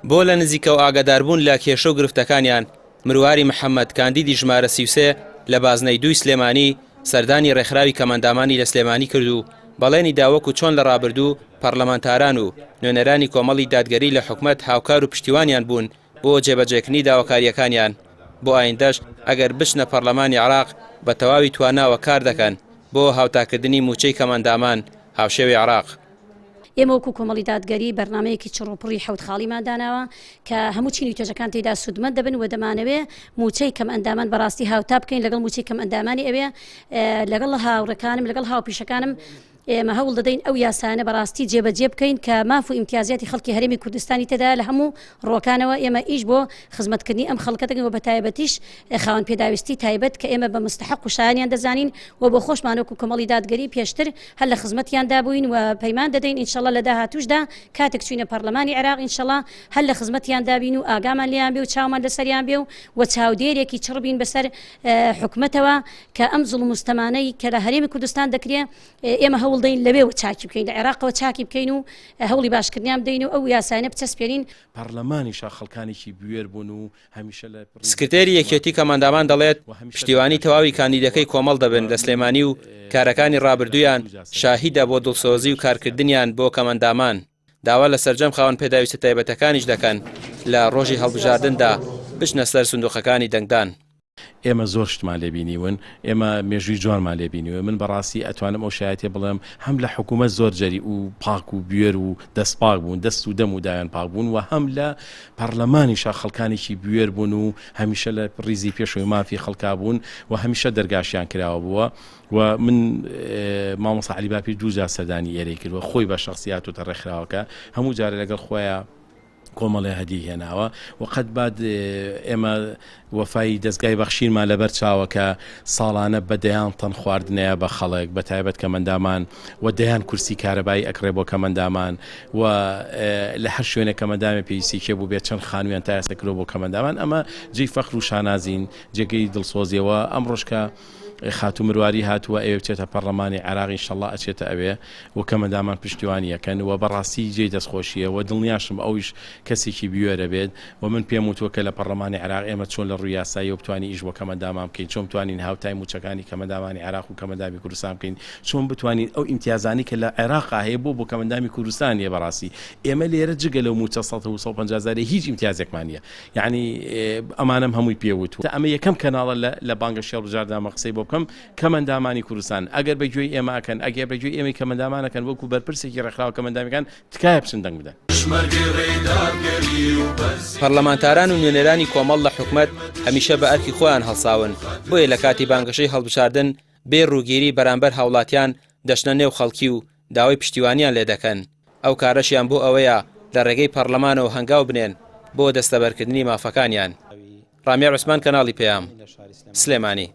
بۆ لە نزیکەوە ئاگاداربوون لە کێشە و گرفتەکانیان، مرواری محەمەد، کاندیدی ژمارە 33 لە بازنەی دووی سلێمانی، سەردانی ڕێکخراوی کەمئەندامانی لە سلێمانی کرد و بەڵێنی دا وەکو چۆن لە ڕابردوو پەڕلەمانتاران و نوێنەرانی کۆمەڵی دادگەری لە حکومەت هاوکار و پشتیوانیان بوون بۆ جێبەجێکردنی داواکارییەکانیان، بۆ ئایندەش ئەگەر بچنە پەڕلەمانی عێراق بە تەواوی تواناوە کاردەکەن بۆ هاوتاکردنی مووچەی کەمئەندامان هاوشێوەی عێراق. ئێمە وەکو کۆمەڵی دادگەری بەرنامەیەکی چڕوپڕی حەوت خاڵیمان داناوە کە هەموو چینی توێژەکان تێیدا سوودمەند دەبن و دەمانەوێ مووچەی کەمئەندامان بەڕاستی هاوتا بکەین لەگەڵ مووچەی کەمئەندامانی ئەوێ لەگەڵ هاوڕێکانم لەگەڵ هاوپیشەکانم ئێمە هەوڵ دەدەین ئەو یاسایانە بەڕاستی جێبەجێ بکەین کە ماف و ئیمتیازاتی خەڵکی هەرێمی کوردستانی تێدایە لە هەموو ڕووەکانەوە ئێمە ئیش بۆ خزمەتکردنی ئەم خەڵکە دەکەین و بە تایبەتیش خاوەن پێداویستی تایبەت کە ئێمە بە مستحق و شایانیان دەزانین و بۆ خۆشمان وەکو کۆمەڵی دادگەری پێشتر هەر لە خزمەتیاندا بووین و پەیمان دەدەین ئینشەڵا لە داهاتووشدا کاتێک چووینە پەڕلەمانی عێراق ئینشەڵا هەر لە خزمەتیاندا بین و ئاگامان لێیان بێ و چاومان لەسەریان بێ و و چاودێرێکی چڕ بین بەسەر حکومەتەوە کە ئەم زوڵم و ستەمانەی کە لە هەرێمی کوردستان دەکرێ ئێمە هەوڵ دەین لەوێوە چاکی بکەین لە عێراقەوە چاکی بکەین و هەوڵی باشکردنیان بدەین و ئەو یاسایانە بچەسپێنین. پەڕلەمانیشا خەڵکانێکی بوێر بوون و هەمیشە لە ڕیزی سکرتێری پێشەوە یەکێتی کەمئەندامان دەڵێت، و هەمیشە پشتیوانی دەرگاشیان تەواوی بووە کاندیدەکەی کۆمەڵ و دەبن لە سلێمانی و کارەکانی ڕابردوویان شاهیدە بۆ دڵسۆزی و کارکردنیان بۆ کەمئەندامان، داوا لە سەرجەم خاوەن پێداویستە تایبەتەکانیش دەکەن لە ڕۆژی هەڵبژاردندا بچنە سەر سندوقەکانی دەنگدان. ئێمە زۆر شتمان لێ بینیون، ئێمە مێژووی جوانمان لێ بینیوە، من بەڕاستی ئەتوانم ئەو شایەتیە بڵێم هەم لە حکوومەت زۆر جەری و پاک و بوێر و دەست پاک بوون، دەست و دەم و داوێن پاک بوون و هەم لە پەڕلەمانیشا خەڵکانێکی بوێر بوون و هەمیشە لە ڕیزی پێشەوەی مافی خەڵکا بوون و هەمیشە دەرگاشیان کراوە بووە و من مامۆستا عەلی باپیر دوو جار سەردانی ئێرەی کردووە خۆی بە شەخسی هاتووتە ڕێکخراوەکە هەموو جارێ لەگەڵ خۆیا کۆمەڵێ هەدیەی هێناوە و قەت باد ئێمە وەفای دەزگای بەخشینمان لەبەر چاوە کە ساڵانە بە دەیان تەن خواردنەیە بە خەڵک بە تایبەت کەمەندامان و دەیان کورسی کارەبایی ئەکڕێ بۆ کەمەندامان و لە هەر شوێنێک کەمەندامێ پێویستی کێ بوو بێت چەند خانوویان تا ئێستا کرۆ بۆ کەمەندامان ئەمە جێی فەخر و شانازین جێگەی دڵسۆزیەوە ئەمڕۆش کە خاتوو مرواری هاتووە ئەوێ بچێتە پەڕلەمانی عێراق ئینشەڵا ئەچێتە ئەوێ و کەمەندامان پشتیوانی ئەکەن و بەڕاستی جێی دەستخۆشیە و دڵنیاشم ئەویش کەسێکی بوێرە بێت و من پێم وتووە کە لە پەڕلەمانی عێراق ئێمە چۆن لە ڕووی یاساییەوە بتوانین ئیش بۆ کەمەندامان بکەین چۆن بتوانین هاوتای مووچەکانی کەمەندامانی عێراق و کەمەندامی کوردستان بکەین چۆن بتوانین ئەو ئیمتیازانەی کە لە عێراقا هەیە بۆ بۆ کەمەندامی کوردستان نیە بەڕاستی ئێمە لێرە جگە لەو مووچە 100 و 150 هەزارەی هیچ ئیمتیازێکمان نیە یەعنی ئەمانەم هەمووی پێ وتووە. ئەمە یەکەم کەناڵە لە لە بانگەشەی هەڵبژاردنامە قسەی بۆ بکەم، کەمەندامانی کوردستان ئەگەر بە گوێی ئێمە ئەکەن، ئەگەر بە گوێی ئێمەی کەمەندامان ئەکەن وەکوو بەرپرسێکی ڕێکخراوە کەمەندامیەکان تکایە بچن دەنگ بدەن. پەرلەمانتاران و نوێنەرانی کۆمەڵ لە حکومەت هەمیشە بە ئەرکی خۆیان هەڵساون، بۆیە لە کاتی بانگەشەی هەڵبژاردن بێ ڕووگیری بەرامبەر هاوڵاتیان دەچنە نێو خەڵکی و داوای پشتیوانیان لێدەکەن، ئەو کارەشیان بۆ ئەوەیە لە ڕێگەی پەڕلەمانەوە هەنگاو بنێن بۆ دەستەبەرکردنی مافەکانیان. ڕامیار عوسمان کەناڵی پەیام، سلێمانی.